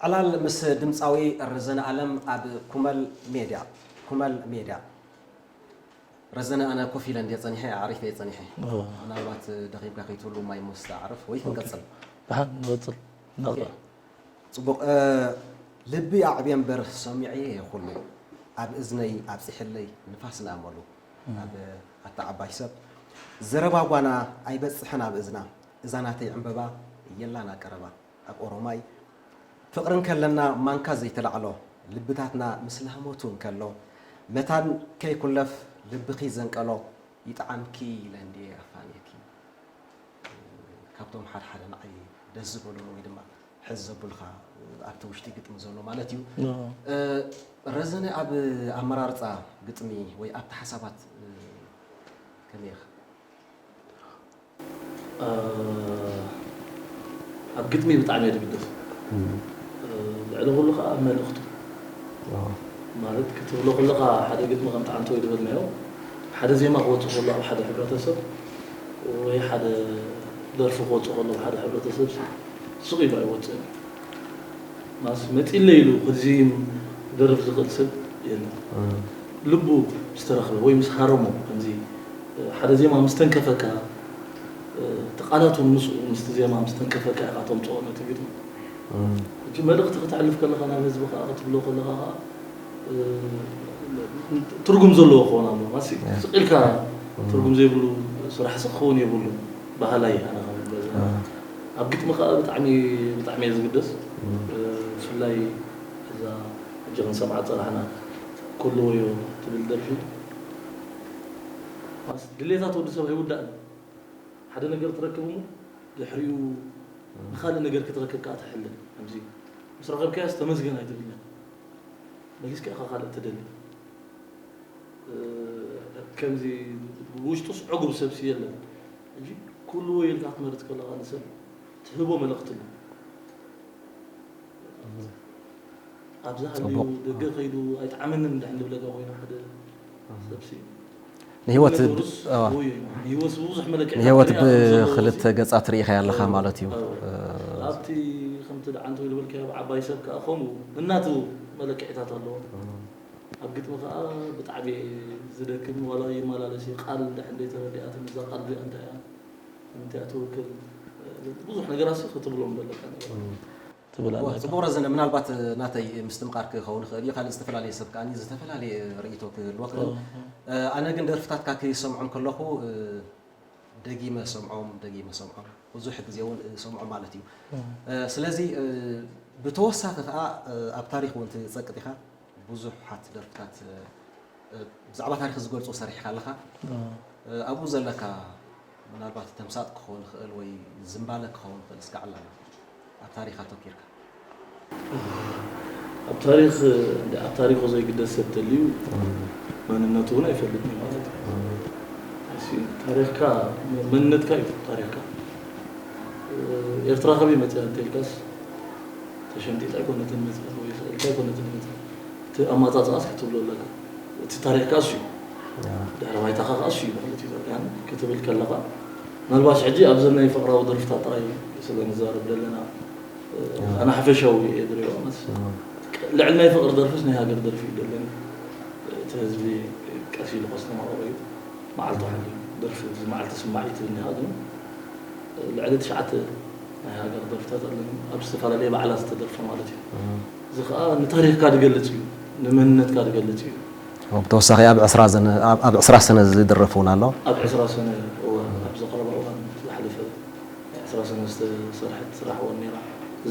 ዕላል ምስ ድምፃዊ ረዘነ ኣለም ኣብ ኩመል ሜድያ። ኩመል ሜድያ። ረዘነ፣ ኣነ ኮፍ ኢለ እንድየ ጸኒሐ፣ ኣዕሪፈ እየ ጸኒሐ። ምናልባት ደኺምካ ከይትህሉ ማይ መስተ ኣዕርፍ ወይ ክንቀጽል? ደሓን ንቐጽል። ጽቡቕ። ልቢ ኣዕብየ እምበር ሰሚዐ እየ ኩሉ፣ ኣብ እዝነይ ኣብጺሐለይ ንፋስ ንኣመሉ። ኣብ ኣታ ዓባይ ሰብ፣ ዘረባ ጓና ኣይበጽሕን ኣብ እዝና፣ እዛ ናተይ ዕምበባ የላና ቀረባ። ኣብ ኦሮማይ፣ ፍቕሪ እንከለና ማንካ ዘይተላዕሎ፣ ልብታትና ምስ ላህሞቱ እንከሎ፣ መታን ከይኩለፍ ልብኺ ዘንቀሎ፣ ይጥዓምኪ ኢለ እንድየ ኣፋንየኪ። ካብቶም ሓደ ሓደ ንዓይ ደስ ዝበሉን ወይ ድማ ሕዚ ዘብሉኻ ኣብቲ ውሽጢ ግጥሚ ዘሎ ማለት እዩ። ረዘነ፣ ኣብ ኣመራርፃ ግጥሚ ወይ ኣብቲ ሓሳባት ከመይ ኢኻ? ኣብ ግጥሚ ብጣዕሚ እየ ዝግደስ። ልዕሊ ኩሉ ከዓ ኣብ መልእኽቱ። ማለት ክትብሎ ከለኻ ሓደ ግጥሚ ከም ጣዕምቲ ወይ ዝበልናዮ ሓደ ዜማ ክወፅእ ከሎ ኣብ ሓደ ሕብረተሰብ ወይ ሓደ ደርፊ ክወፅእ ከሎ ኣብ ሓደ ሕብረተሰብ ስቕ ኢሉ ኣይወፅእን። ማስ መፂለይ ኢሉ ክዝይም ክደርፍ ዝኽእል ሰብ የለን። ልቡ ምስ ተረኽበ ወይ ምስ ሃረሞ፣ ከምዚ ሓደ ዜማ ምስ ተንከፈካ፣ እቲ ቃላት እውን ምስኡ ምስቲ ዜማ ምስ ተንከፈካ ኢኻ ተምፅኦ ነቲ ግጥሚ። ሕጂ መልእኽቲ ክተሕልፍ ከለኻ ናብ ህዝቢ ከዓ ክትብሎ ከለኻ ከዓ ትርጉም ዘለዎ ክኾን ኣለዎ። ማሲ ስቕ ኢልካ ትርጉም ዘይብሉ ስራሕ ስቕ ክኸውን የብሉን። ባህላይ ኣነ ከም ዝበዛ ኣብ ግጥሚ ከዓ ብጣዕሚ ብጣዕሚ እየ ዝግደስ። ብፍላይ እዛ ሕጂ ክንሰምዓ ፀናሕና፣ ኮለወዮ ትብል ደርፊ፣ ድሌታት ወዲ ሰብ ኣይውዳእን። ሓደ ነገር ትረክብ እሞ ድሕሪኡ ንኻልእ ነገር ክትረክብ ከዓ ትሕልን። ከምዚ ምስ ረኸብካያስ ተመስገን ኣይትብልን። መሊስካ ኢኻ ካልእ ትደሊ። ከምዚ ብውሽጡስ ዕጉብ ሰብሲ የለን። ሕጂ ኩሉ ወይ ኢልካ ክትመርጽ ከለኻ ንሰብ ትህቦ መልእኽቲ ኣሎ። ኣብዚ ሃልዩ ደገ ከይዱ ኣይጠዓመንን እንድሕር ንብለካ ኮይኑ ሓደ ሰብሲ ንህይወት ብ- ንህይወት ብዙሕ መለክዒ ንህይወት ብክልተ ገጻት ርኢኻ ኣለኻ ማለት እዩ። ኣብቲ ከምቲ ደዓንቶ ዝበልካዮ ኣብ ዓባይ ሰብ ከኣ ከምኡ እናቱ መለክዒታት ኣለዎ። ኣብ ግጥሚ ከኣ ብጣዕሚ ዝደክም ዋላ ይመላለስ እዩ። ቃል እንድሕር ዘይተረዲኣትን እዛ ቃል እዚኣ እንታይ እያ? እንታይ እያ ትውክል? ብዙሕ ነገራት ክትብሎም ዘለካ ነገር ኣሎ። ትብል ኣለካ። ጽቡቕ ረዘነ፣ ምናልባት ናተይ ምስትምቓር ክኸውን ይኽእል እዩ። ካልእ ዝተፈላለየ ሰብ ከኣ ዝተፈላለየ ርእይቶ ክህልዎ ክእል። ኣነ ግን ደርፍታትካ ክሰምዖም ከለኹ ደጊመ ሰምዖም ደጊመ ሰምዖም ብዙሕ ግዜ እውን ሰምዖም ማለት እዩ። ስለዚ ብተወሳኺ ከኣ ኣብ ታሪኽ እውን ትጸቅጥ ኢኻ። ብዙሓት ደርፍታት ብዛዕባ ታሪኽ ዝገልጹ ሰሪሕካ ኣለኻ። ኣብኡ ዘለካ ምናልባት ተምሳጥ ክኸውን ይኽእል ወይ ዝንባለ ክኸውን ይኽእል እስከ ዕላል ኣብ ታሪኽ ኣተኪርካ። ኣብ ታሪኽ እንደ ኣብ ታሪኹ ዘይግደስ ሰብ ተልዩ መንነቱ እውን ኣይፈልጥን እዩ ማለት እዩ። እሲ ታሪኽካ መንነትካ እዩ ታሪኽካ። ኤርትራ ከመይ መፅያ እንተልካስ ተሸምጢጣ ኣይኮነትን መፅያ ወይ ስዒልካ ኣይኮነትን መፅያ። እቲ ኣመፃፅኣስ ክትብሎ ኣለካ። እቲ ታሪኽካ እሱ እዩ። ድሕሪ ባይታኻ ከዓ እሱ እዩ ማለት እዩ። ክትብል ከለኻ ምናልባሽ ሕጂ ኣብዘን ናይ ፍቕራዊ ደርፍታት ጥራይ ስለ ንዛረብ ዘለና ኣነ ሓፈሻዊ እየ ዝሪኦ። ልዕሊ ናይ ፍቕሪ ደርፍስ ናይ ሃገር ደርፊ እዩ ዘለኒ። እቲ ህዝቢ ቀስ ኢሉ ከስተማቕሮ እዩ። መዓልቱ ሓልዩ ደርፊ እዚ መዓልቲ ስማዒት እኒሃ ግን ልዕሊ ትሽዓተ ናይ ሃገር ደርፍታት ኣለኒ ኣብ ዝተፈላለየ በዓላት ዝተደርፈ ማለት እዩ። እዚ ኸኣ ንታሪኽካ ዝገልጽ እዩ፣ ንመንነትካ ዝገልጽ እዩ። ብተወሳኺ ኣብ ዕስራ ዘነ- ኣብ- ኣብ ዕስራ ሰነ ዝድረፍ እውን ኣሎ። ኣብ ዕስራ ሰነ እዋን፣ ኣብዚ ቀረባ እዋን ዝሓለፈ ዕስራ ሰነ ዝተሰርሐት ስራሕ እውን ነይራ።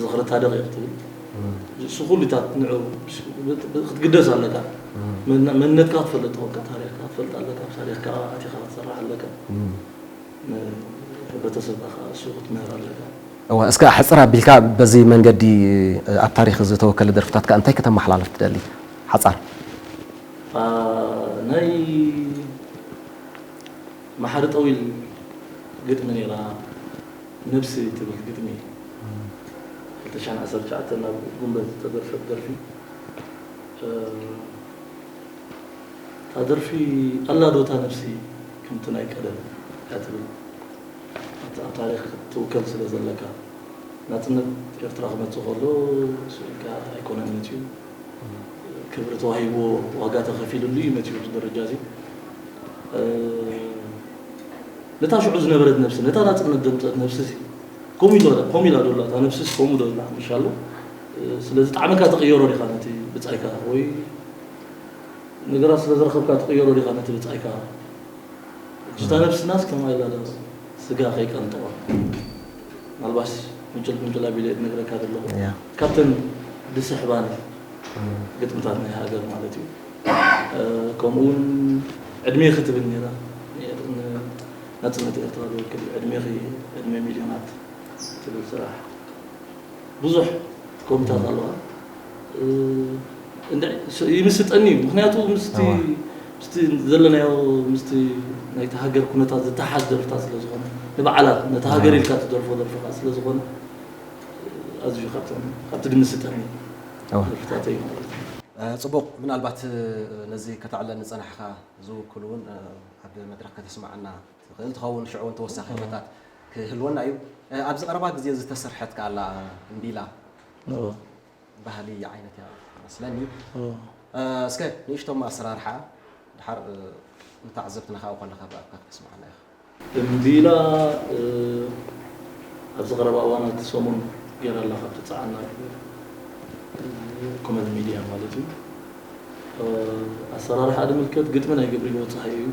ዝኽሪ ታደቕ እያ ክትብል። እሱ ኩሉታት ንዑ ክትግደስ ኣለካ። መን- መንነትካ ክትፈልጥ ተኾንካ፣ ታሪኽካ ክትፈልጥ ኣለካ። ኣብ ታሪኽካ ኣቲኻ ክትሰርሕ ኣለካ። ንሕብረተሰብካ ከዓ እሱ ክትምህር ኣለካ። እዋ፣ እስከ ኣሕፅር ኣቢልካ በዚ መንገዲ ኣብ ታሪኽ ዝተወከለ ደርፍታትካ እንታይ ከተመሓላልፍ ትደሊ? ሓፃር። አ፣ ናይ መሓሪ ጠዊል ግጥሚ ነይራ፣ ነብሲ ትብል ግጥሚ፣ ክልተ ሽሕን ዓሰርተ ትሽዓተን ናብ ጉንበት ዝተደርፈት ደርፊ። እ፣ እታ ደርፊ ኣላ ዶ እታ ነብሲ ከምቲ ናይ ቀደም እያ ትብል። ኣብቲ ኣብ ታሪኽ ክትውከል ስለ ዘለካ፣ ናጽነት ኤርትራ ክመጽእ ከሎ ስኢልካ ኣይኮነን መጺኡ። ክብሪ ተዋሂብዎ፣ ዋጋ ተኸፊልሉ እዩ መጺኡ ኣብዚ ደረጃ እዚ። እ፣ ነታ ሽዑ ዝነበረት ነብሲ፣ ነታ ናጽነት ዘምጸት ነብሲ ሲ፣ ከምኡ ኢሎ- ከምኡ ኢላ ዶ ኣላ እታ ነብሲ ሲ፣ ከምኡ ዶ ኢላ ሓሙሻ ኣሎ። እ፣ ስለዚ ጣዕመካ ትቕየሮ ዲኻ ነቲ ብጻይካ ወይ ነገራት ስለ ዝረኸብካ ትቕየሮ ዲኻ ነቲ ብጻይካ? ሕጂ እታ ነብስናስ ከማይ ኢላ ዶ ስጋ ከይቀንጥዋ? ምናልባሽ ፍንጭል ፍንጭል ኣቢለ እየ ዝነግረካ ዘለኹ። ያ። ካብተን ዝስሕባኒ ግጥምታት ናይ ሃገር ማለት እዩ። እ፣ ከምኡ እውን ዕድሜኺ ትብል ነይራ። ን- ናጽነት ኤርትራ ዝውክል እዩ። ዕድሜኺ ዕድመ ሚልዮናት ትብል ስራሕ። ብዙሕ ኮምታት ኣለዋ። እ፣ እንደ- ስ- ይምስጠኒ እዩ። ምኽንያቱ ምስቲ እዋ። ምስቲ ዘለናዮ ምስቲ ናይቲ ሃገር ኩነታት ዝተሓዝ ደርፍታት ስለ ዝኾነ፣ ንበዓላት ነቲ ሃገር እዋ። ኢልካ ትደርፎ ደርፍኻ ስለ ዝኾነ፣ ኣዝዩ ካብቶም ካብቲ ድምስጠኒ እዋ። ደርፍታተይ ማለት እዩ። እ፣ ጽቡቕ፣ ምናልባት እ፣ ነዚ ከተዕለን ዝጸናሕካ ዝውክሉ እውን እ፣ ኣብ መድረኽ ከተስምዓና ትኽእል ትኸውን፣ ሽዑ እውን ተወሳኺ እዋ። ኩነታት ክህልወና እዩ። እ፣ ኣብዚ ቀረባ ግዜ ዝተሰርሐት ከኣ ኣላ እምቢላ እዋ። ባህሊ ዓይነት እያ መስለኒ። እዋ። እ፣ እስከ ንእሽቶ ኣሰራርሓ ድሓር እ፣ ንተዓዘብትና ከኣ ከለኻ ብኣፍካ ክተስምዓና ኢኻ። እምቢላ፣ እ፣ ኣብዚ ቀረባ እዋን ኣብቲ ሰሙን ገይራ ኣላ ካብ ትጽዓና ኮመን ሚድያ ማለት እዩ። እ፣ ኣሰራርሓ ዝምልከት ግጥሚ ናይ ገብርሂወት ጸሃየ እዩ።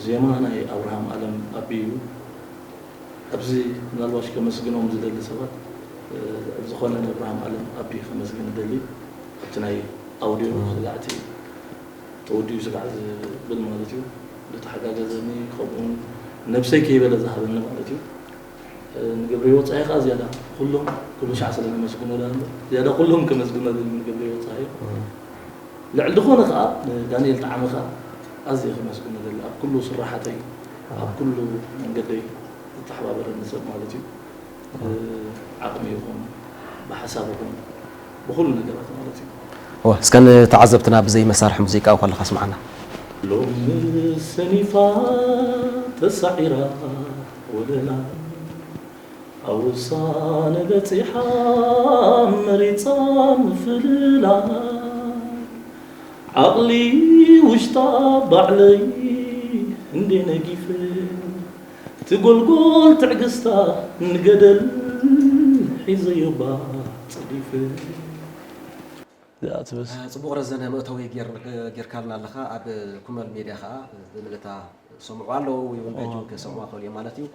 ዜማ ናይ ኣብርሃም ኣለም ኣቢ እዩ። ኣብዚ ምናልባሽ ከመስግኖም ዝደሊ ሰባት፣ እ፣ ዝኾነ ንኣብርሃም ኣለም ኣቢ ከመስግን እደሊ። ኣብቲ ናይ ኣውድዮ ስጋዕቲ ተወዲኡ ስጋዕ ዝብል ማለት እዩ። ዝተሓጋገዘኒ፣ ከምኡውን ነብሰይ ከይበለ ዝሃበኒ ማለት እዩ። እ፣ ንገብረሂወት ጸሃየ ከኣ ዝያዳ ኩሎም ኩሉ ሻዕ ስለ ነመስግኖ ዳ እምበር፣ ዝያዳ ኩሎም ከመስግኖ እደሊ ንገብረሂወት ጸሃየ። ልዕሊ ዝኾነ ከኣ ንዳንኤል ጠዓመ ከኣ ኣዝየ ከመስግኖ እደሊ። ኣብ ኩሉ ስራሓተይ፣ ኣብ ኩሉ መንገደይ ዝተሓባበረኒ ሰብ ማለት እዩ። ብዓቕሚ ይኹን ብሓሳብ ይኹን ብኹሉ ነገራት ማለት እዩ። እወ፣ እስከ ንተዓዘብትና ብዘይ መሳርሒ ሙዚቃ ከለኻ ኣስምዓና። ሎሚ ሰኒፋ ተሳዒራ ወለላ፣ ኣብ ውሳነ በጺሓ መሪጻ ምፍልላይ፣ ዓቕሊ ውሽጣ ባዕለይ እንዴ ነጊፈ፣ ትጎልጎል ትዕግስታ ንገደል ሒዘዮ እባ ጸዲፈ። እዚኣ ትብስ። ጽቡቕ ረዘነ መእተዊ ጌር- ጌርካልና ኣለኻ። ኣብ ኩመል ሜድያ ኸኣ ብምልእታ ሰምዑ ኣለዉ ወይ እውን ደጅ እውን ክሰምዑ ክኽእሉ እዮም ማለት እዩ።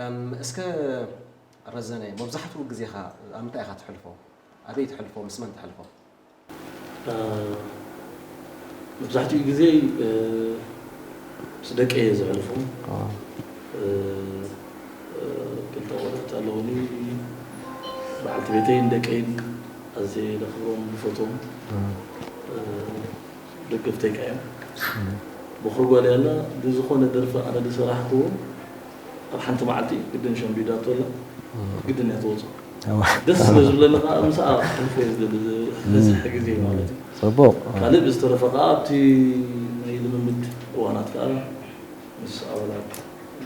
እም፣ እስከ ረዘነ መብዛሕትኡ ግዜኻ ኣብ ምንታይ ኢኻ ትሕልፎ? ኣበይ ትሕልፎ? ምስ መን ትሕልፎ? እ፣ መብዛሕትኡ ግዜ፣ እ፣ ምስ ደቀይ እየ ዘሕልፎ። እ፣ እ፣ ክልተ ቆልዑት ኣለዉኒ። በዓልቲ ቤተይን ደቀይን ኣዝየ ዘኽብሮም ዝፈትዎም፣ እ፣ ደገፍተይ ከኣ እዮም። በኹሪ ጓል እያ ኣላ። ብዝኾነ ደርፊ ኣነ ዝሰራሕክዎ ኣብ ሓንቲ መዓልቲ ግድን ሸምቢዳቶ ኣላ። ግድን እያ ትወጾ። እዋ። ደስ ስለ ዝብለኒ ከኣ ምስኣ ክሕልፎ እየ ዝደሊ፣ ዝበዝሕ ግዜ ማለት እዩ። ጽቡቕ። ካልእ ብዝተረፈ ከኣ ኣብቲ ናይ ልምምድ እዋናት ከኣ ምስ ኣባላት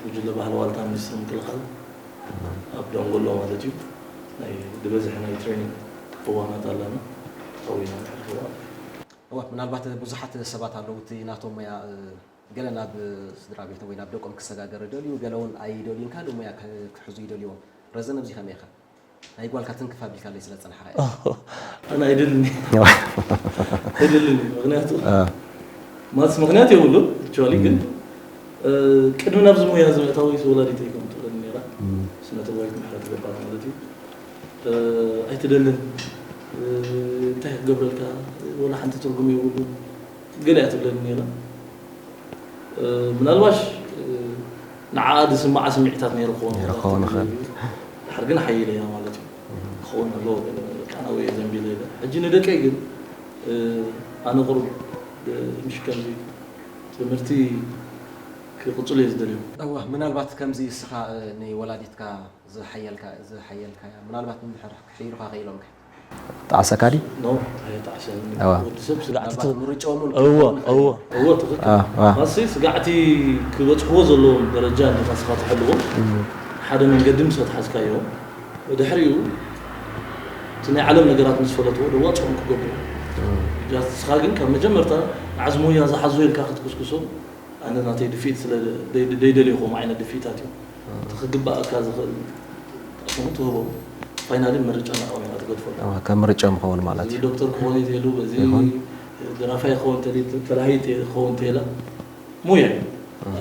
ጉጅለ ባህሊ ዋልታ ሚኒስትሪ ምክልኻል ኣብ ደንጎሎ ማለት እዩ ናይ ዝበዝሕ ናይ ትሬኒንግ እዋናት ኣለና። ኣብኡ ኢና ነሕልፎ ማለት እዩ። እዋ፣ ምናልባት ብዙሓት ሰባት ኣለዉ እቲ ናቶም ሞያ፣ እ፣ ገለ ናብ ስድራ ቤቶም ወይ ናብ ደቆም ክሰጋገር ይደልዩ፣ ገለ እውን ኣይደልዩን፣ ካልእ ሞያ ክሕ- ክሕዙ ይደልዩ። ረዘነ፣ ኣብዚ ከመይ ኢኻ? ናይ ጓልካ ትንክፍ ኣቢልካለይ ስለ ዝጸናሕኻ እየ። ኣነ ኣይደልን ኣይደልን ምክንያቱ ማለት ምክንያት የብሉን actually ግን ቅድሚ ናብዚ ሞያ እዚ ምእታወይ ወላዲተይ ከም ትብለኒ ነይራ ስነ ጥበባዊት ምሕረት ገባር ማለት እዩ ኣይትደልን እንታይ ክገብረልካ ወላ ሓንቲ ትርጉም የብሉን ገለ እያ ትብለኒ ነይራ ምናልባሽ ንዓኣ ዝስምዓ ስምዒታት ነይሩ ክኸውን ነይሩ ክኸውን ይኽእል። ይኽእል። ድሓር ግን ሓይለ እያ ማለት እዩ። ክኸውን ኣለዎ ግን በቃ ናብኡ እየ ዘንቢለ ኢለ። ሕጂ ንደቀይ ግን ኣነ ቁሩብ ምሽ ከምዚ ትምህርቲ ክቕጽሉ እየ ዝደልዮም። እወ፣ ምናልባት ከምዚ እስኻ ንወላዲትካ ዝሓየልካ ዝሓየልካያ ምናልባት እንድሕር ክሕይሩኻ ክኢሎም ከ? ጣዕሰካ ድዩ? ኖ ኣይጣዕሰን ኣዋ። ወዲ ሰብ ስጋዕቲ ምርጫኦም እውን እዎ ክኸውን ይኽእል እዎ እዩ። እዎ ትኽክል አ፣ አ። ማሲ ስጋዕቲ ክበፅሕዎ ዘለዎም ደረጃ እንዲኻ ስኻ ትሕልዎ ሓደ መንገዲ ምስ ኣትሓዝካዮ ብድሕሪኡ እቲ ናይ ዓለም ነገራት ምስ ፈለጥዎ ደዋፅኦም ክገብሩ ጃስት ስኻ ግን ካብ መጀመርታ ንዓዚ ሞያ ዝሓዞ ኢልካ ክትኩስኩሶም ኣነ ናተይ ድፍኢት ስለ ደይደልዮ ከምኡ ዓይነት ድፍኢታት እዩ እቲ ክግባኣካ ዝኽእል ኣሽሙ ትህቦ ፋይናሊ ምርጫ ናኦም ኢና ትገድፈሉ ኣዋ፣ ከም ምርጫኦም ክኸውን ማለት እዚ እዩ። ዶክተር ክኾን እየ ተሉ በዚ ይኹን። ደራፋይ ክኸውን ተሊ ተላሃይ ክኸውን ተላ ሙያ እዩ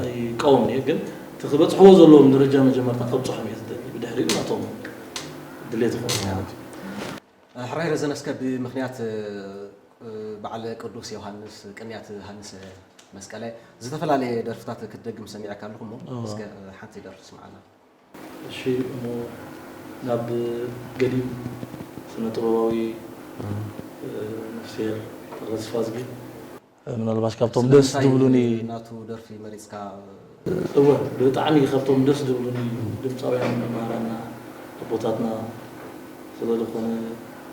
ኣይቃወም እየ ግን እቲ ክበፅሕዎ ዘለዎም ደረጃ መጀመርታ ከብፅሖም እየ ዝደሊ ብድሕሪኡ ናቶም ድሌት ይኸውን ማለት እዩ ሕራይ ረዘነ እስከ ብምክንያት በዓል ቅዱስ ዮሃንስ ቅንያት ሃንስ መስቀለ ዝተፈላለየ ደርፍታት ክትደግም ሰሚዐካ ኣለኹ እሞ እወ። እስከ ሓንቲ ደርፊ ስምዓና። እሺ እሞ ናብ ገዲም ስነ ጥበባዊ ነፍስሄር ተኸለ ተስፋዝጊ ምናልባሽ ካብቶም ደስ ስለምንታይ ዝብሉኒ ናቱ ደርፊ መሪጽካ? እወ ብጣዕሚ ካብቶም ደስ ዝብሉኒ ድምፃውያን መምህራንና ኣቦታትና ስለዝኾነ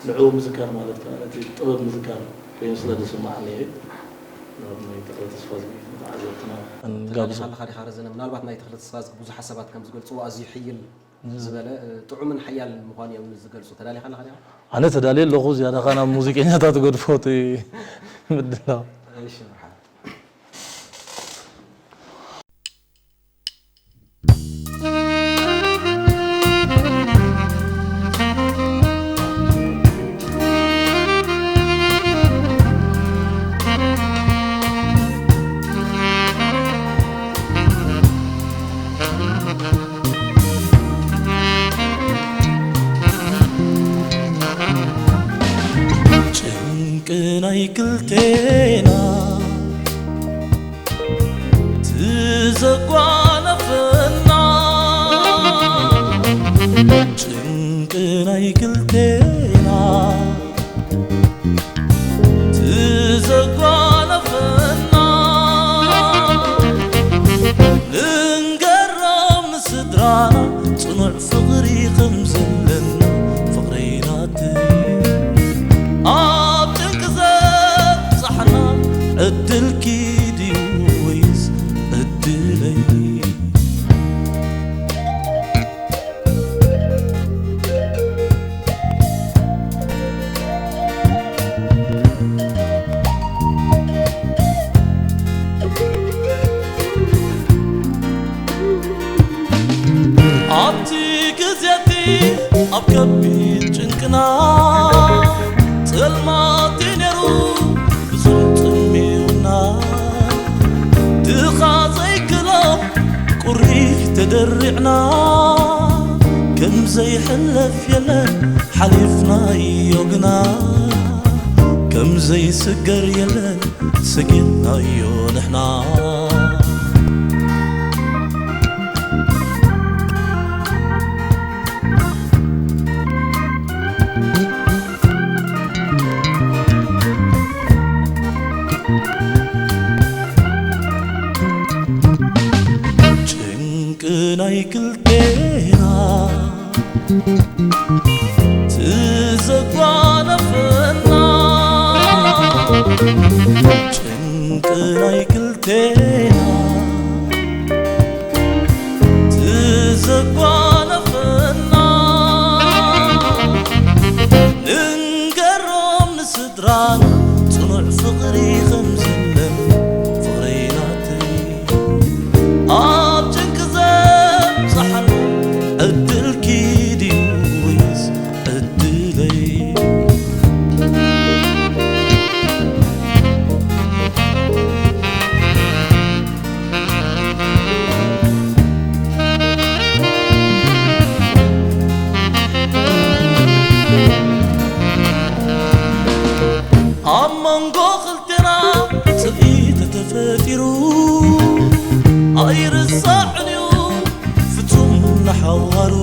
ንዕኡ ምዝካር ማለት ከዓ ነቲ ጥበብ ምዝካር ኮይኑ ስለ ዝስማዓኒ እየ ናብ ናይ ተኽለ ተስፋ ንተዓዘብትና ንጋብዞ ተዳሊኻ ኣለኻ ዲኻ ረዘነ ምናልባት ናይ ተኽለ ተስፋ ብዙሓት ሰባት ከም ዝገልፅዎ ኣዝዩ ሕይል ዝበለ ጥዑምን ሓያልን ምዃኑ እዮም ዝገልፁ ተዳሊኻ ኣለኻ ዲኻ ኣነ ተዳልየ ኣለኹ ዝያዳኻ ናብ ሙዚቀኛታት ገድፎ እቲ ምድላው እሺ ብርሃን ጭንቂ ናይ ክልቴና ትዘጓነፈና ጭንቂ ናይ ክልቴና ትዘጓነፈና ንንገሮም ንስድራና ጽኑዕ ፍቕሪ ከም ዘለና ፍቕረይ ናተይ ኣብ ጭንቂ ዘብጻሕና ዕድልኪ ድዩ ወይስ ዕድለይ ኣብቲ ግዜቲ ኣብ ከቢድ ጭንቅና ጸልማት ነሩ ብዙም ጽሚውና ድኻ ዘይክሎ ቁሪ ተደሪዕና ከም ዘይሕለፍ የለን ሓሊፍናዮ ግና ከም ዘይስገር የለን ሰጊርናዮ ንሕና ጭንቂ ናይ ክልቴና ትዘጓነፈና ጭንቂ ናይ ክልቴና ትዘጓነፈና ንንገሮም ንስድራና ጽኑዕ ፍቕሪ ከም ዘለና ፍቕረይ ናተይ ኣብ ጭንቂ ዘብጽሓና ዕድልኪ ድዩ ወይስ ኣብ መንጎ ክልቴና ጽልኢ ተተፈጢሩ ኣይርሳዕን እዩ ፍጹም ንሓዋሩ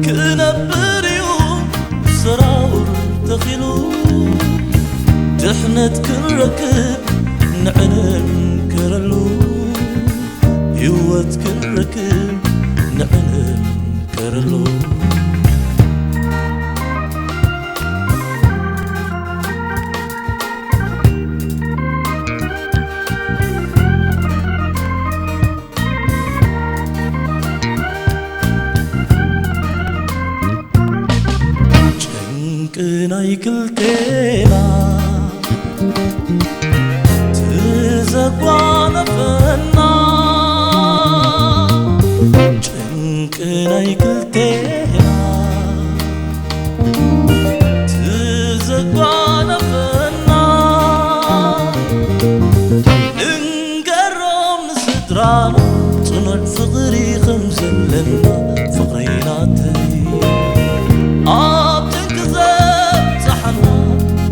ክነብር እዩ ሰራውር ተኺሉ ድሕነት ክንረክብ ንዕለም ከረሉ ህይወት ክንረክብ ንዕለም ከረሉ ጭንቂ ናይ ክልቴና ትዘጓነፈና ጭንቂ ናይ ክልቴና ትዘጓነፈና ንንገሮም ንስድራና ጽኑዕ ፍቕሪ ከም ዘለና ፍቕረይ ናተይ ኣብ ጭንቂ ዘብጽሓና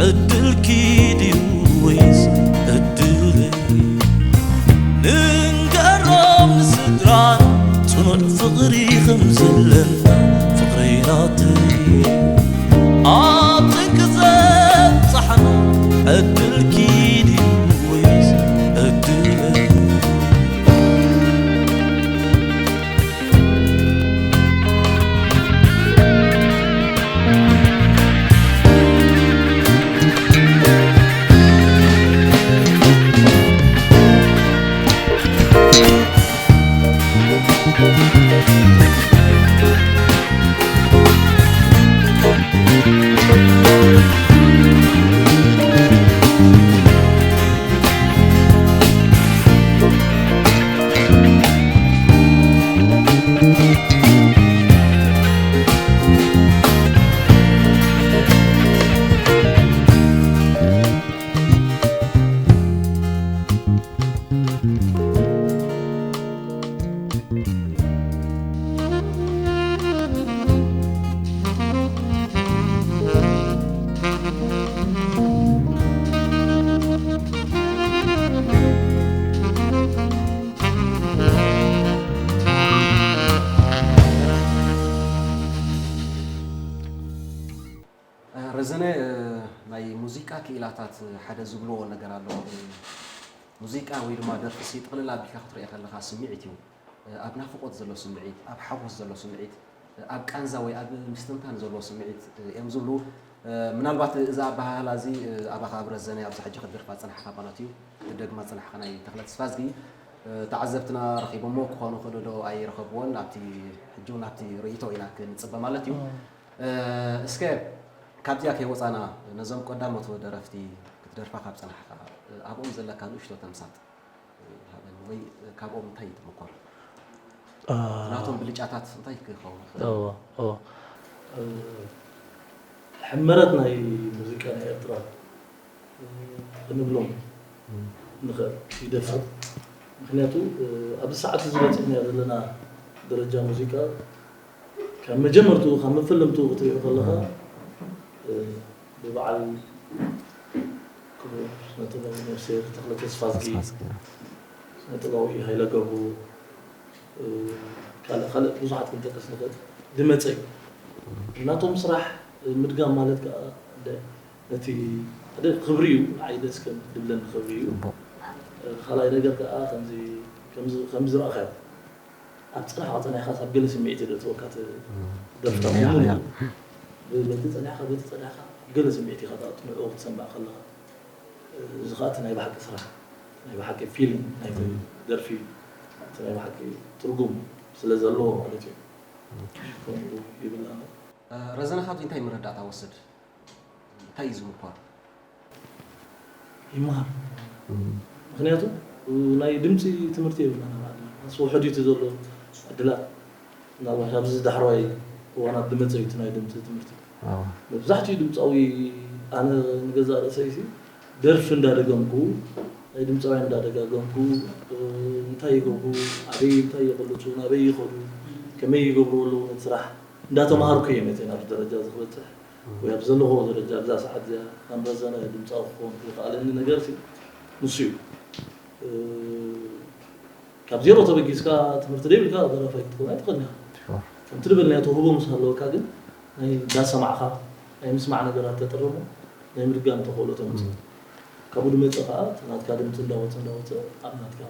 ዕድልኪ ድዩ ወይስ ዕድለይ ንንገሮም ንስድራና ጽኑዕ ፍቕሪ ከም ዘለና ፍቕረይ ናተይ ኣብ ጭንቂ ዘብጽሓና ዕድልኪ ድዩ ወይስ ዕድለይ ረዘነ ናይ ሙዚቃ ክኢላታት ሓደ ዝብልዎ ነገር ኣሎ። ሙዚቃ ወይ ድማ ደርፊ ሲ ጥቕልል ኣቢልካ ክትሪኦ ከለኻ ስምዒት እዩ። ኣብ ናፍቖት ዘሎ ስምዒት፣ ኣብ ሓጎስ ዘሎ ስምዒት፣ ኣብ ቃንዛ ወይ ኣብ ምስትንታን ዘሎ ስምዒት እዮም ዝብሉ። ምናልባት እዚ ኣበሃህላ እዚ ኣባኻ ኣብ ረዘነ ኣብዛ ሕጂ ክትደርፋ ዝጸናሕካ ማለት እዩ፣ ክትደግማ ዝጸናሕካ ናይ ተኽለ ተስፋዝጊ ተዓዘብትና ረኺቦሞ ክኾኑ ይኽእሉ ዶ ኣይረኸብዎን፣ ኣብቲ ሕጂ እውን ኣብቲ ርእይቶ ኢና ክንጽበ ማለት እዩ። እስከ ካብዚኣ ከይወጻና ነዞም ቀዳሞት ደረፍቲ ክትደርፋ ካብ ጸናሕካ ኣብኦም ዘለካ ንእሽቶ ተምሳጥ ሃበኒ ወይ ካብኦም እንታይ ትምኮር? ናቶም ብልጫታት እንታይ ክኸውን ይኽእል? እወ እወ። ሕመረት ናይ ሙዚቃ ናይ ኤርትራ ክንብሎም ንኽእል ይደፍር። ምኽንያቱ ኣብዚ ሰዓት እዚ በፂሕናዮ ዘለና ደረጃ ሙዚቃ ካብ መጀመርትኡ ካብ መፈለምትኡ ክትሪኦ ከለኻ ብበዓል ክቡር ስነ ጥበባዊ ነፍስሄር ተኽለ ተስፋዝጊ፣ ስነ ጥበባዊ ሃይለ ገብሩ፣ ካልእ ካልእ ብዙሓት ክንጠቅስ ንኽእል ዝመፀ እዩ። ናቶም ስራሕ ምድጋም ማለት ከዓ ነቲ ሓደ ክብሪ እዩ፣ ንዓይ ደስ ከም ድብለኒ ክብሪ እዩ። ካልኣይ ነገር ከዓ ከምዚ ዝረኣኻዮ ኣብ ጸናሕካ ጸኒሕካ ኣብ ገለ ስምዒት እዩ ዘእትወካ እቲ ደርፍታት ሙሉ በቲ ጸኒሕካ በቲ ጸኒሕካ ኣብ ገለ ስምዒት ኢኻ ተኣቱ ንዕኡ ክትሰምዕ ከለኻ እዚ ከዓ እቲ ናይ ብሓቂ ስራሕ ናይ ብሓቂ ፊልም ናይቲ ደርፊ እቲ ናይ ብሓቂ ትርጉም ስለ ዘለዎ ማለት እዩ ከምኡ ይብል ኣነ። ረዘነ ካብዚ እንታይ መረዳእታ ወስድ? እንታይ እዩ ዝምኮር? ይመሃር። ምኽንያቱ ናይ ድምፂ ትምህርቲ የብልናን ኣብ ዓድና። ኣስ ውሑድ እዩ እቲ ዘሎ ዕድላት። ምናልባት ኣብዚ ዳሕረዋይ እዋናት ዝመፀ እዩ እቲ ናይ ድምፂ ትምህርቲ። መብዛሕትኡ ድምፃዊ ኣነ ንገዛእ ርእሰይ ሲ ደርፊ እንዳደገምኩ ናይ ድምፃውያን እንዳደጋገምኩ እንታይ ይገብሩ ኣበይ እንታይ ይቕልፁ ናበይ ይኸዱ ከመይ ይገብሩ ኣለዉ ነቲ ስራሕ እንዳተምሃርኩ እየ መፅየ ናብዚ ደረጃ እዚ ክበፅሕ ወይ ኣብ ዘለኹዎ ደረጃ ኣብዛ ሰዓት እዚኣ ከም ረዘነ ድምፃዊ ክኸውን ዝኸኣለኒ ነገር ሲ ንሱ እዩ። እ፣ ካብ ዜሮ ተበጊስካ ትምህርቲ ደይብልካ ደራፋይ ክትከውን ኣይትኽእልን ኢኻ። ከምቲ ዝበልናዮ ተውህቦ ምስ ሃለወካ ግን ናይ እንዳሰማዕኻ ናይ ምስማዕ ነገራት ተጥርሞ ናይ ምድጋም ተኽእሎ ተምፅእ። ካብኡ ድመፀ ከዓ እቲ ናትካ ድምፂ እንዳወፀ እንዳወፀ ኣብ ናትካ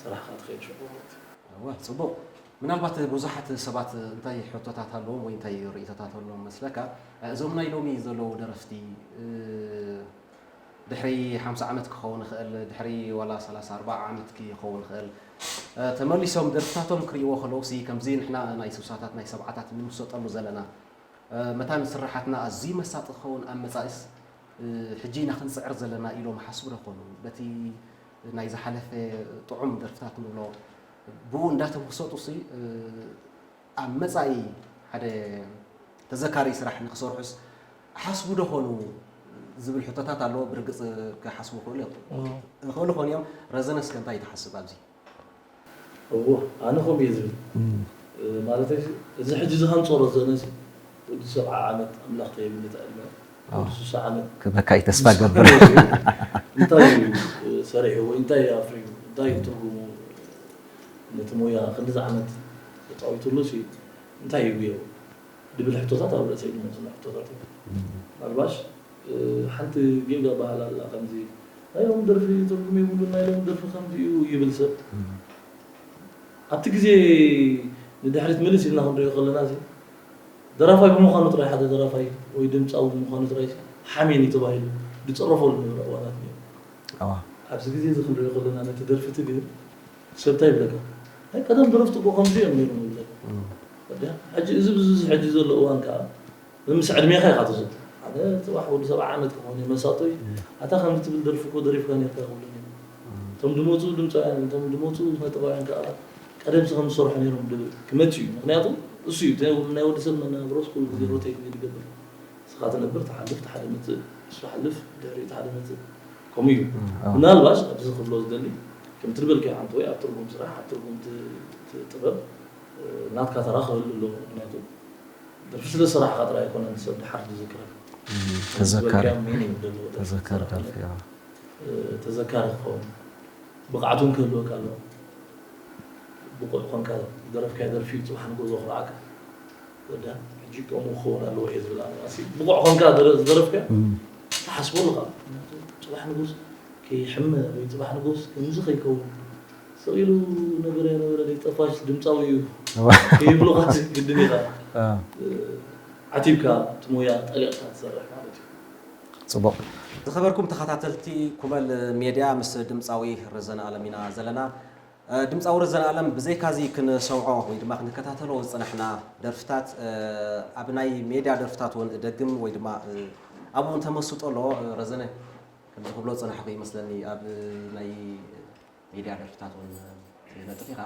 ስራሕካ ትኸይድ ሽዑ ማለት እዩ። እወ፣ ጽቡቕ። ምናልባት ብዙሓት ሰባት እንታይ ሕቶታት ኣለዎም ወይ እንታይ ርእይቶታት ኣለዎም መስለካ? እዞም ናይ ሎሚ ዘለዉ ደረፍቲ፣ እ፣ ድሕሪ ሓምሳ ዓመት ክኸውን ይኽእል፣ ድሕሪ ዋላ ሰላሳ ኣርባዓ ዓመት ክኸውን ይኽእል፣ እ፣ ተመሊሶም ደርፍታቶም ክርእይዎ ከለዉ ሲ ከምዚ ንሕና ናይ ስሳታት ናይ ሰብዓታት ንምሰጠሉ ዘለና፣ እ፣ መታን ስርሓትና ኣዝዩ መሳጢ ክኸውን ኣብ መጻኢስ፣ እ፣ ሕጂ ኢና ክንጽዕር ዘለና ኢሎም ሓስቡ ዶ ኾኑ? በቲ ናይ ዝሓለፈ ጥዑም ደርፍታት ንብሎ ብኡ እንዳተመሰጡ ሲ፣ እ፣ ኣብ መጻኢ ሓደ ተዘካሪ ስራሕ ንክሰርሑስ ሓስቡ ዶ ኾኑ ዝብል ሕቶታት ኣለዎ። ብርግጽ ክሓስቡ ይኽእሉ እዮም። ይኽእሉ ኾኑ እዮም። ረዘነ እስከ እንታይ ትሓስብ ኣብዚ? እዎ ኣነ ከምኡ እየ ዝብል። ማለተይ እዚ ሕጂ ዝሃንጾ ረዘነ ሲ ወዲ ሰብዓ ዓመት ኣምላኽ ከይብልታ ዕድመ ወዲ ሱሳ ዓመት ክበካ እዩ ተስፋ ገብር። እንታይ እዩ ሰሪሑ ወይ እንታይ ኣፍርዩ እንታይ እዩ ትርጉሙ ነቲ ሞያ ክንድዚ ዓመት ተፃዊትሉ ሲ እንታይ እዩ ጉየው ድብል ሕቶታት ኣብ ርእሰይ ዝመፁና ሕቶታት እዩ። ምናልባሽ ሓንቲ ጌጋ ባህል ኣላ ከምዚ ናይ ሎም ደርፊ ትርጉም የብሉን ናይ ሎም ደርፊ ከምዚ እዩ ይብል ሰብ ኣብቲ ግዜ ንድሕሪት ምልስ ኢልና ክንሪኦ ከለና እዚ ደራፋይ ብምዃኑ ጥራይ ሓደ ደራፋይ ወይ ድምፃዊ ብምዃኑ ጥራይ ሓሜን እዩ ተባሂሉ ዝፅረፈሉ ዝነበረ እዋናት ነይሩ። ኣብዚ ግዜ እዚ ክንሪኦ ከለና ነቲ ደርፍቲ ግን ሰብ እንታይ ይብለካ ናይ ቀደም ደረፍቲ እኮ ከምዚ እዮም ነይሮም ይብለካ። ሕጂ እዚ ብዚ ሕጂ ዘሎ እዋን ከዓ ምስ ዕድሜኻ ኢኻ ትዝብ ሓደ ፅባሕ ወዲ ሰብዓ ዓመት ክኾን እዩ መሳጦይ ኣታ ከምዚ ትብል ደርፊ እኮ ደሪፍካ ነርካ ክብሉኒ እዮም። እቶም ዝመፁ ድምፃውያን እቶም ዝመፁ ስነጥበባውያን ከዓ ቀደምሲ ከም ዝሰርሑ ነይሮም ክመፅ እዩ ምክንያቱ እሱ እዩ ናይ ወዲ ሰብ መናብሮስ ኩሉ ግዜ ሮቴት እዩ ዝገብር ንስኻ ትነብር ትሓልፍ ሓደ መፅእ ንሱ ሓልፍ ድሕሪ ሓደ መፅእ ከምኡ እዩ ምናልባሽ ኣብዚ ክብሎ ዝደሊ ከምቲ ዝበልካዮ ሓንቲ ወይ ኣብ ትርጉም ስራሕ ኣብ ትርጉም ጥበብ ናትካ ተራ ክህሉ ኣለዎ ምክንያቱ ደርፊ ስለ ሰራሕካ ጥራይ ኣይኮነን ሰብ ድሓር ዝዝክረካ ተዘካሪ ሚኒንግ ዘለዎ ደርፊ ተዘካሪ ክትሰርሕ ደርፊ ኣለካ። እያ። ተዘካሪ ክኸውን ብቕዓት እውን ክህልወካ ኣለዎ ብቑዕ ኮንካ ዝደረፍካዮ ደርፊ እዩ ፅባሕ ንግሆ ዘኹርዓካ ወዳ ሕጂ ከምኡ ክኸውን ኣለዎ እየ ዝብል ኣነ ራእሲ ብቑዕ ኮንካ ዝደረ- ዝደረፍካዮ ትሓስቦ ኣለኻ ምክንያቱ ፅባሕ ንጉስ ከይሕመ ወይ ፅባሕ ንጉስ ከምዚ ከይከውን ስቕ ኢሉ ነበረ ነበረ ዘይጠፋሽ ድምፃዊ እዩ ከይብሉኻ ግድን ኢኻ ዓቲብካ እቲ ሞያ ጠሊቕካ ትሰርሕ ማለት እዩ ፅቡቕ ዝኸበርኩም ተኸታተልቲ ኩመል ሜድያ ምስ ድምፃዊ ረዘነ ኣለም ኢና ዘለና ድምፃዊ ረዘነ ኣለም ብዘይካዚ ክንሰምዖ ወይ ድማ ክንከታተሎ ዝፅናሕና ደርፍታት ኣብ ናይ ሜድያ ደርፍታት እውን እደግም ወይ ድማ ኣብኡ እውን ተመስጦ ኣለዎ ረዘነ ከምዚ ክብሎ ዝፅናሕኩ ይመስለኒ ኣብ ናይ ሜድያ ደርፍታት እውን ትነጥፍ ኢኻ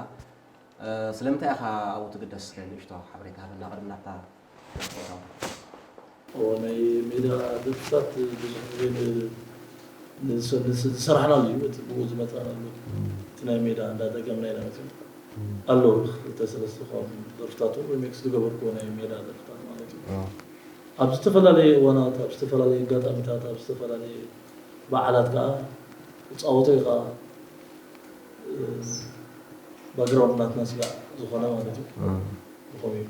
ስለምንታይ ኢኻ ኣብኡ ትግደስ እስከ ንእሽቶ ሓበሬታ ሃበና ቅድሚ ናብታ ናይ ሜዳ ደርፍታት ብዙሕ ግዜ ዝሰራሕናሉ እዩ እቲ ብኡ ዝመፀናሉ እቲ ናይ ሜዳ እንዳደገምና ኢና መፅና ኣለዉ ክልተ ሰለስተ ከም ደርፍታት ሪሚክስ ዝገበርኩዎ ናይ ሜዳ ደርፍታት ማለት እዩ ኣብ ዝተፈላለየ እዋናት ኣብ ዝተፈላለየ ኣጋጣሚታት ኣብ ዝተፈላለየ በዓላት ከዓ ክፃወቶ እዩ ከዓ ባክግራውንድ ናትና ስጋዕ ዝኾነ ማለት እዩ ዝኾነ እዩ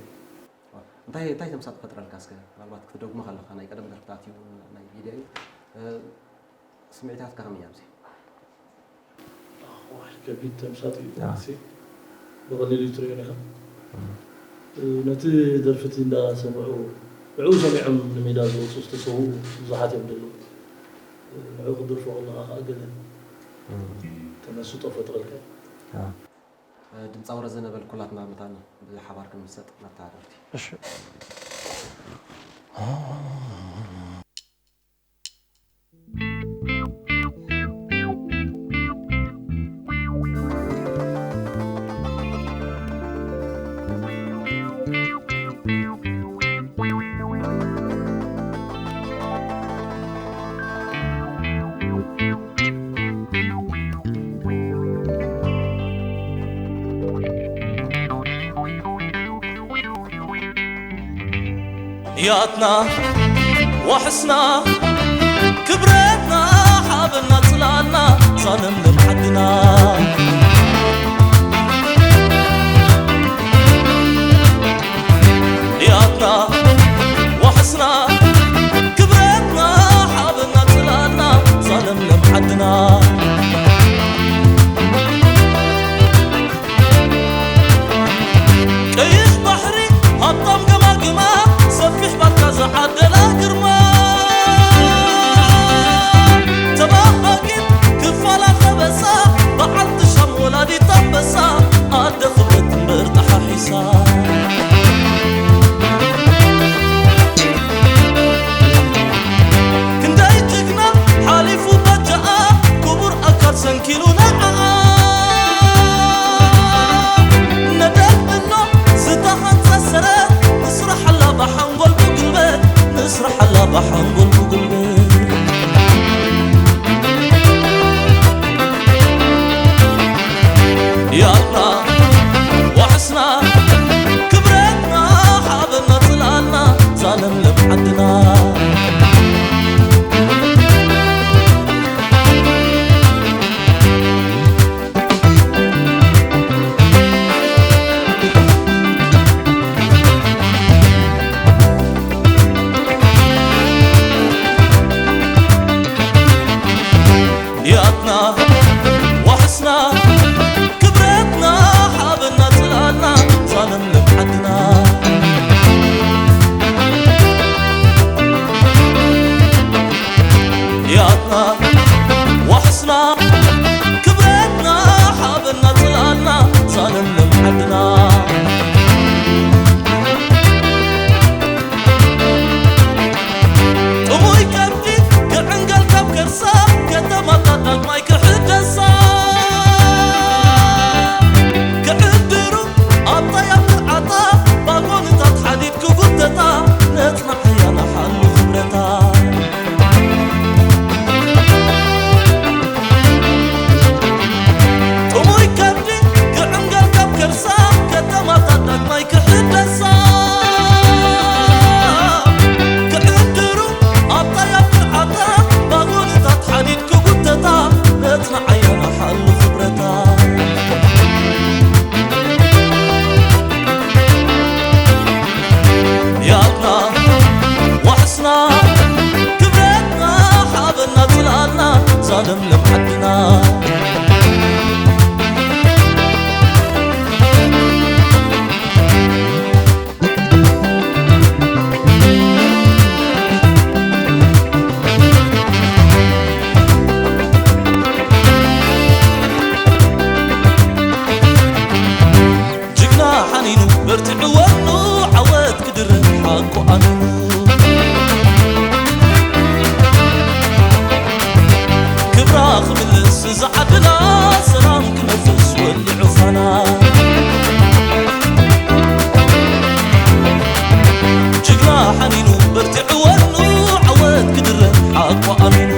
እንታይ እንታይ ተምሳጥ ፈጥረልካ እስከ ምናልባት ክትደግሞ ከለካ ናይ ቀደም ደርፍታት እዩ ናይ ሜድያ እዩ ስምዒታትካ ከመይ ኣብዚ ዋይ ከቢድ ተምሳጥ እዩ ሲ ብቐሊሉ ትሪኦ ኢኻ ነቲ ደርፍቲ እንዳሰምዑ ንዕኡ ሰሚዖም ንሜዳ ዝወፁ ዝተሰውኡ ብዙሓት እዮም ዘለዉ ንዕኡ ክደርፎ ከለካ ከዓ ገለ ተመስጦ ፈጥረልካ ድምፃዊ ረዘነ በል ኩላትና መታን ብሓባር ክንምሰጥ መተሃደርቲ ያትና ዋሕስና ክብረትና ሓበና ጽላልና ዛለምለም ዓድና። ያትና ዋሕስና ክብረትና ሓበና ጽላልና ዛለምለም ዓድና። ቀይሕ ባሕሪ ሃብታም ገማግማ፣ ሰፊሕ ባርካ ዝዓደላ ግርማ። ተባሃጊት ክፋላ ከበሳ፣ በዓልቲ ሻም ወላዲት ኣንበሳ፣ ኣደ ክብረት እምበር ጠሓሒሳ። ክንደይ ጅግና ሓሊፉ በጃኣ፣ ክቡር ኣካል ሰንኪሉ ንዓኣ። ነደልድሎ ዝተሃንጸ ሰረት፣ ንስርሓላ ብሓንጎል ብጉልበት፣ ንስርሓላ ብሓንጎል ብጉልበት። ያትና ዋሕስና ክብረትና ሓበና ጽላልና ዛለምለም ዓድና። ያትና ዋሕስና ክብረትና ሓበና ጽላልና ዛለምለም ዓድና። ያትና ዋሕስና ክብረትና ሓበና ጽላልና ዛለምለም ዓድና። ጥሙይ ከብዲ ክዕንገል ካብ ከርሳ፣ ከተማታት ዳግማይ ክሕደሳ። ክዕድሩ ኣብታ ኣብ ጥርዓታ፣ ባጎንታት ሓዲድ ክጉተታ፣ ነጽንዓያ ንሓሉ ክብረታ። ጥሙይ ከብዲ ክዕንገል ካብ ከርሳ፣ ከተማታት ዳግማይ ክሕደሳ። ክዕድሩ ኣብታ ኣብ ጥርዓታ፣ ባጎንታት ሓዲድ ክጉተታ፣ ነጽንዓያ ንሓሉ ክብረታ። ያትና ዋሕስና ክብረትና፣ ሓበና ጽላልና ዛለምለም ዓድና። ጅግና ሓኒኑ በርቲዑ ወኑ፣ ዓወት ክድርብ ሓቁ ኣሚኑ። ክብራ ክምልስ ዝዓድና፣ ሰላም ክነፍስ ወሊዑ ፋና። ጅግና ሓኒኑ በርቲዑ ወኑ፣ ዓወት ክድርብ ሓቁ ኣሚኑ።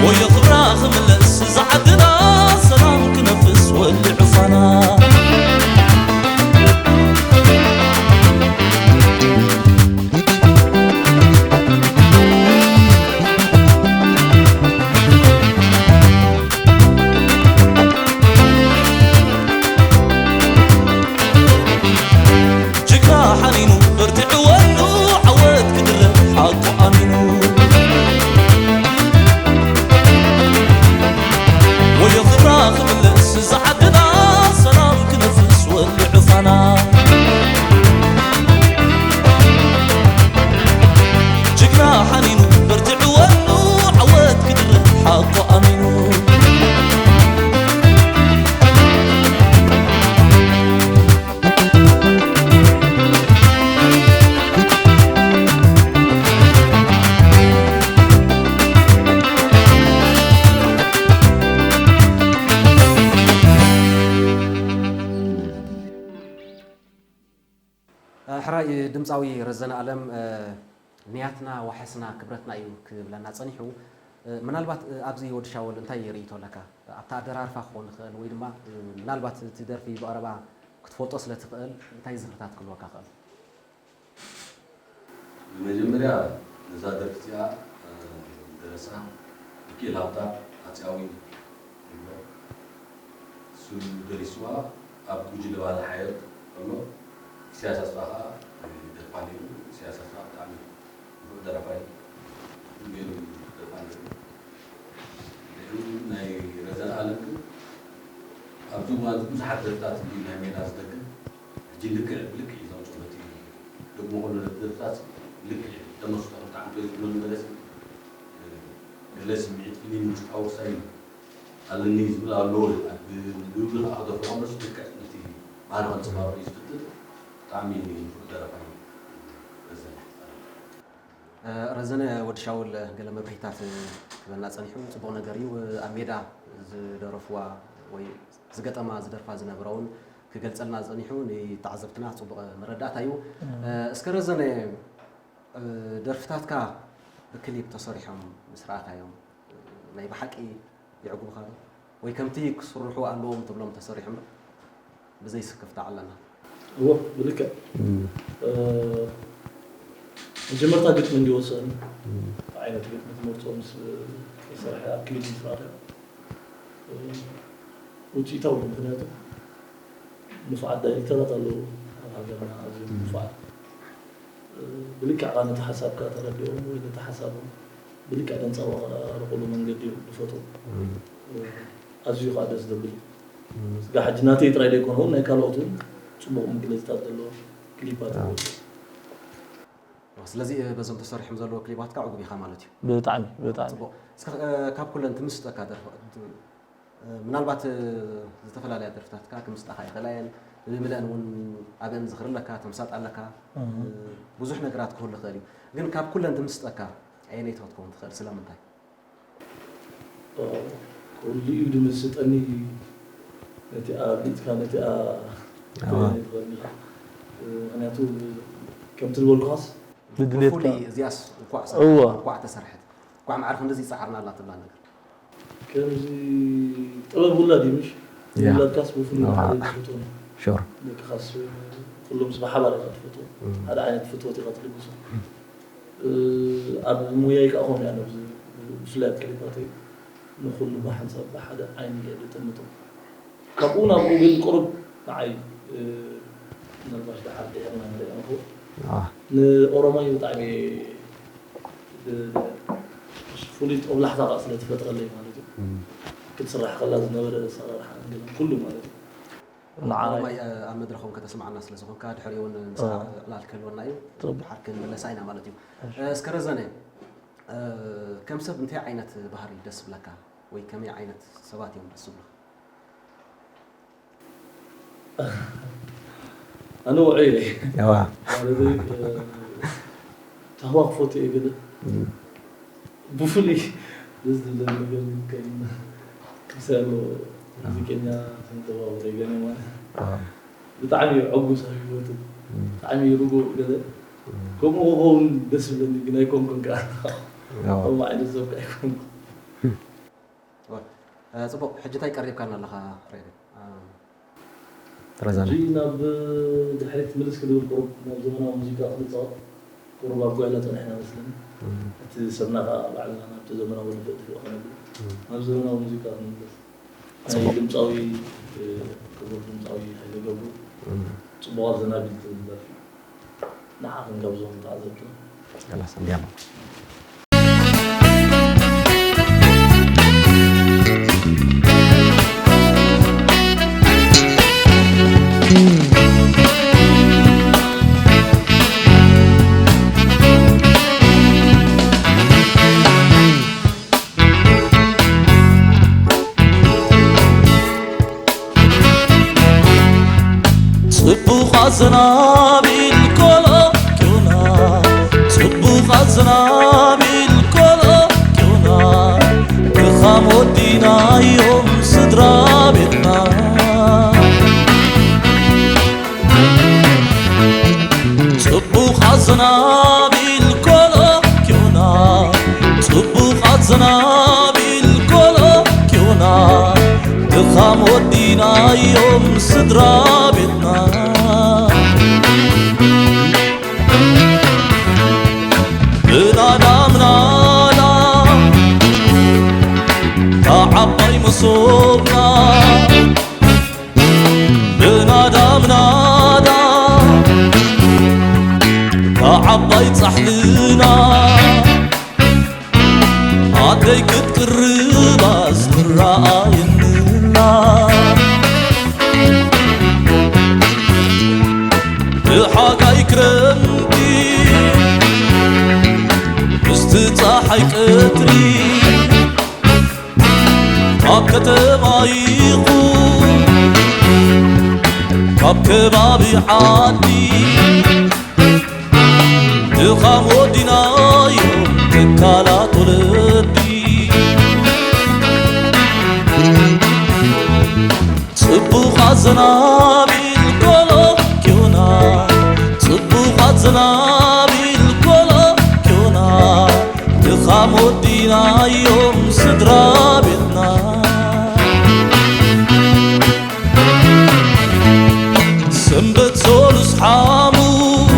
ወዮ ክብራ ክምለስ ዝዓድና፣ ሰላም ክነፍስ ወሊዑ ፋና። ጅግና ሓኒኑ በርቲዑ ወኑ፣ ዓወት ክድርብ ሓቁ ኣሚኑ። ወዮ ክብራ ክምለስ ዝዓድና፣ ሰላም ክነፍስ ወሊዑ ፋና። ጅግና ሓኒኑ በርቲዑ ወኑ፣ ዓወት ክድርብ ሓቁ ኣሚኑ። ሕራይ ድምፃዊ ረዘነ ኣለም፣ ንያትና ዋሕስና ክብረትና እዩ ክብለና ፀኒሑ። ምናልባት ኣብዚ ወዲ ሻወል እንታይ ርእይቶ ኣለካ? ኣብታ ኣደራርፋ ክኸውን ይኽእል ወይ ድማ ምናልባት እቲ ደርፊ ብቐረባ ክትፈልጦ ስለ ትኽእል እንታይ ዝኽርታት ክህልወካ ክእል? መጀመርያ ነዛ ደርፊ እዚኣ ደረሳ ሚኪኤል ሃብታ ኣጽያዊ ይብሎ። እሱ ደሪስዋ ኣብ ጉጅለ ባለ ሓየት ከሎ ኢሳያስ ኣስፋ ከዓ ደርፋ ነይሩ። ኢሳያስ ኣስፋ ብጣዕሚ ንፉዕ ደራፋይ ነይሩ። ደርፋ ነይሩ። ድሕሩ ናይ ረዘን ኣለም ግን ኣብዚ እዋን ብዙሓት ደርፍታት እዩ ናይ ሜዳ ዝደግም። ሕጂ ልክዕ ብልክዕ እዩ ዘምፅኦ። በቲ ደግሞ ከሎ ደርፍታት ልክዕ ተመስጦ ብጣዕሚ ዝበዝብሎ ነበረ። ገለ ስምዒት ፍልይ ውሽጣዊ ውሳኔ ኣለኒ ዝብል ኣለዎ። ብብሉ ከዓ ክደፍሮ ከሎ ልክዕ ነቲ ባህሪ ከንፀባርቕ እዩ ዝፍትን። ብጣዕሚ ንፉዕ ደራፋይ እዩ ረዘነ። ረዘነ ወዲ ሻውል ገለ መብርሂታት ክበና ጸኒሑ። ጽቡቕ ነገር እዩ። ኣብ ሜዳ ዝደረፍዋ ወይ ዝገጠማ ዝደርፋ ዝነበረ እውን ክገልጸልና ጸኒሑ፣ ንተዓዘብትና ጽቡቕ መረዳእታ እዩ። እስከ ረዘነ፣ ደርፍታትካ ብክሊፕ ተሰሪሖም ምስ ረኣኻዮም ናይ ብሓቂ የዕጉብኻ ዶ? ወይ ከምቲ ክስርሑ ኣለዎም ትብሎም ተሰሪሖም ዶ? ብዘይ ስክፍታ ኣለና። እዎ፣ ብልክዕ። እም። እ፣ መጀመርታ ግጥሚ እንዲወሰን እም። ዓይነት ግጥሚ ትመርጾ ምስ፣ እ፣ ተሰርሐ ኣብ ክሊፕ ምስ ረኣኻ፣ እ፣ ውፅኢታዊ እዩ። ምኽንያቱ ንፉዓት ዳይሬክተራት ኣለዉ ኣብ ሃገርና፣ ኣዝዮም እም። ንፉዓት። እ፣ ብልክዕ ከኣ ነቲ ሓሳብካ ተረዲኦም ወይ ነቲ ሓሳቦም ብልክዕ ዘንጸባርቑሉ መንገዲ እዮም ዝፈጥሩ። እም። እ፣ ኣዝዩ ከኣ ደስ ዘብል እዩ። እም። ስጋ ሕጂ ናተይ ጥራይ ዘይኮነ እውን ናይ ካልኦት እውን ጽቡቕ መግለጺታት ዘለዎ ክሊፓት ኣዎ። ይወጽእ። ስለዚ፣ እ፣ በዞም ተሰሪሖም ዘለዉ ክሊፓትካ ዕጉብ ኢኻ ማለት እዩ። ብጣዕሚ፣ ብጣዕሚ። ጽቡቕ። እስከ፣ እ፣ ካብ ኩለን ትምስጠካ ደርፊ፣ እ፣ ምናልባት፣ እ፣ ዝተፈላለያ ደርፍታትካ ክምስጣኻ ይኽእላ እየን። ብምልአን እውን ኣብአን ዝኽሪ ኣለካ፣ ተምሳጥ ኣለካ። እህ። እ፣ ብዙሕ ነገራት ክህሉ ይኽእል እዩ። ግን ካብ ኩለን ትምስጠካ ኣየነይቲ ክትከውን ትኽእል? ስለምንታይ? ኦ፣ ኩሉ እዩ ድምስጠኒ። ነቲኣ ኣብሊጽካ ነቲኣ ኣዋ። ክትበኒ ትኽእል ኢኻ። እ፣ ምኽንያቱ ከምቲ ዝበልኩኻስ ብድሌትካ። ብፍሉይ እዚኣስ እንኳዕ እዋ። ሰራሕት፣ እንኳዕ ተሰርሐት፣ እንኳዕ ማዕረ ክንድዚ ይጸዓርና ኣላ ትብላ ነገር። ከምዚ ጥበብ ውላድ እዩ፣ ምሽ? ያ። ውላድካስ ብፍሉይ ኣዋ። ሓደ እዩ ዝፍትዎ። ሹር። ደቅኻስ ኩሎምስ ብሓባር ኢኻ ትፈትዎ። እም። ሓደ ዓይነት ፍትወት ኢኻ ትልግሶ። እ፣ ኣብ ሙያይ ከዓ ከምኡ እያ፣ ነብዚ ብፍላይ ኣብ ክሊፓተይ ንኹሉ ብሓንሳብ ብሓደ ዓይኒ እየ ዝጥምቶ። ካብኡ ናብኡ ግን ቁሩብ ንዓይ፣ እ፣ ምናልባሽ ደሓር ድሒርና ንሪኦ ንኽእል። ኣዋ። ንኦሮማይ ብጣዕሚ ብ-፣ ፍሉይ ጦብላሕታ ከዓ ስለ ትፈጥረለይ ማለት እዩ። እም። ክትስራሕ ከላ ዝነበረ ኣሰራርሓ ገለ ኩሉ ማለት እዩ። ንዓይ ኦሮማይ፣ እ፣ ኣብ መድረኽ እውን ከተስምዓና ስለ ዝኾንካ፣ ድሕሪኡ እውን ምሳኻ ኣዎ። ዕላል ክህልወና እዩ። ጽቡቕ። ድሓር ክንምለሳ ኢና ማለት እዩ። እሺ። እ፣ እስከ ረዘነ፣ እ፣ ከም ሰብ እንታይ ዓይነት ባህሪ ደስ ዝብለካ? ወይ ከመይ ዓይነት ሰባት እዮም ደስ ዝብሉኻ? ኣነ ውዑይ እየ። እዋ። ማለተይ፣ እ፣ ታህዋ ክፈቱ እየ ገለ። እም። ብፍሉይ ደስ ዝብለኒ ነገር ከም ክሪስቲያኖ፣ ኣዎ። ሙዚቀኛ፣ ስነ ጥበባዊ ዘይገነ ማለት። ኣዎ። ብጣዕሚ እዩ ዕጉስ ኣብ ህይወቱ። እም። ብጣዕሚ እዩ ርጉእ ገለ። እም። ከምኡ ክኸውን ደስ ዝብለኒ ግን ኣይኮንኩን ከዓ። ኣዎ። ከምኡ ዓይነት ሰብ ከዓ ኣይኮንኩን። እም። እ፣ ጽቡቕ፣ ሕጂ እንታይ ቀሪብካና ኣለኻ ሬድዮ? እ፣ ረዘነ። ሕጂ ናብ ድሕሪት ምልስ ክንብል ቁሩብ ናብ ዘመናዊ ሙዚቃ ክንጻወት ቁሩብ ኣብ ጓይላ ጸኒሕና መስለኒ። እም። እቲ ሰብና ከኣ ባዕልና ናብቲ ዘመናዊ ንፍእቲ ዶ ከነብል። እም። ናብ ዘመናዊ ሙዚቃ ክንምለስ። ናይ ጽቡቕ። ድምጻዊ፣ እ፣ ክቡር ድምጻዊ ሃይለ ገብሩ እም። ጽቡቓት ዘናቢል ትብል ደርፊ። ንዓ ክንጋብዞም ተዓዘብትና። ከላስ፣ እንዲያማ። ጽቡቕ ኣዘናቢል ኮሎኪዮና፣ ጽቡቕ ኣዘናቢል ኮሎኪዮና፣ ድኻም ወዲናዮም ስድራ ቤትና። ጽቡቕ ኣዘናቢል ኮሎኪዮና፣ ጽቡቕ ኣዘናቢል ኮሎኪዮና፣ ድኻም ወዲናዮም ስድራ ቤትና። ልና ኣደይ ክትቅርባስ ትረኣየንላ ብሓጋይ ክረምቲ ምስቲ ጸሓይ ቀትሪ ካብ ከተማ ይኹን ካብ ከባቢ ዓዲ ድኻም ወዲናዮ ትካላት ወለዲ ጽቡቓት ዘናቢል ኮሎኪዮና ጽቡቓት ዘናቢል ኮሎኪዮና ድኻም ወዲናዮም ስድራ ቤትና ሰንበት ሶሉስ ሓሙስ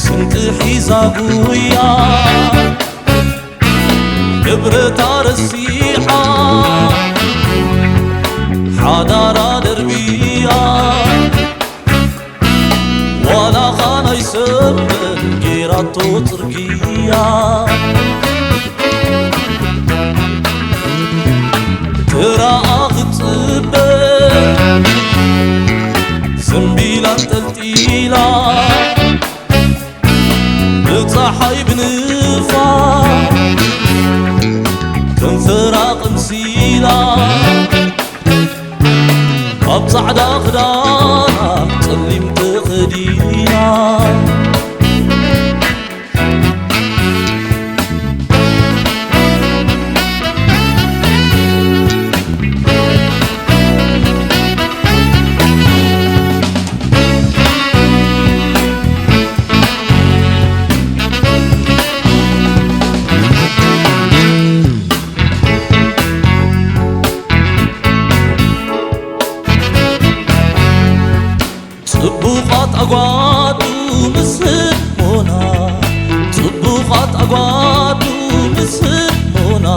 ስንቂ ሒዛ ጉያ ንብረታ ረሲዓ ሓዳራ ደርብያ ዋላኻ ናይ ሰበን ጌራቶ ጽርግያ ትራኣ ክትጽበ ዘንቢላ ኣንጠልጢላ ብጸሓይ ብንፋስ ከንፈራ ቅምሲላ ካብ ጻዕዳ ክዳና ጸሊም ተኸዲና ጽቡቓት ኣጓዱ ምስ ህሞና ጽቡቓት ኣጓዱ ምስ ህሞና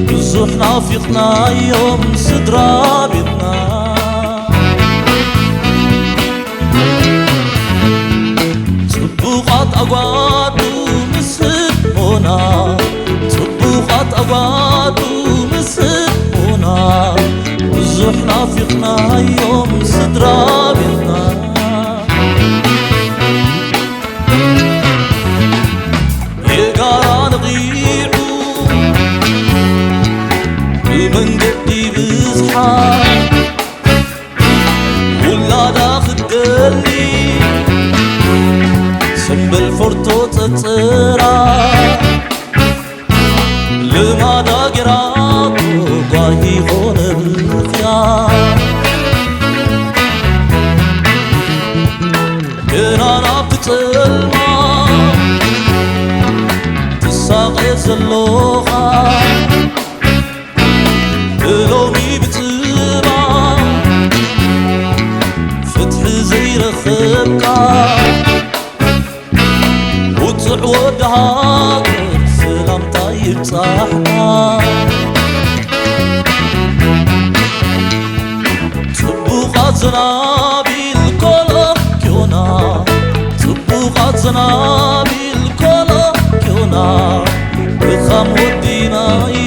ብዙሕ ናፊቕናዮም ስድራ ቤትና ጽቡቓት ኣጓዱ ምስ ህሞና ጽቡቓት ኣጓዱ ምስ ህሞና ብዙሕ ናፊቕናዮም ስድራ ቤትና የጋራ ነቒዑ ብመንገዲ ብዝሓ ውላዳ ክትደሊ ሰምበል ፎርቶ ጸጸራ ልማዳ ጌራቶ ጓሂ ኾነ ብኽያ ግና ናብቲ ጸልማ ትሳቐ ዘሎኻ ብሎሚ ብጽባ ፍትሒ ዘይረኸብካ ውጹዕ ወዲ ሃገር ሰላምታ ይብጻሕካ ጽቡቓት ዘናቢል ኮሎኪዮና ጽቡቓት ዘናቢል ኮሎኪዮና ድኻም ወዲናዮ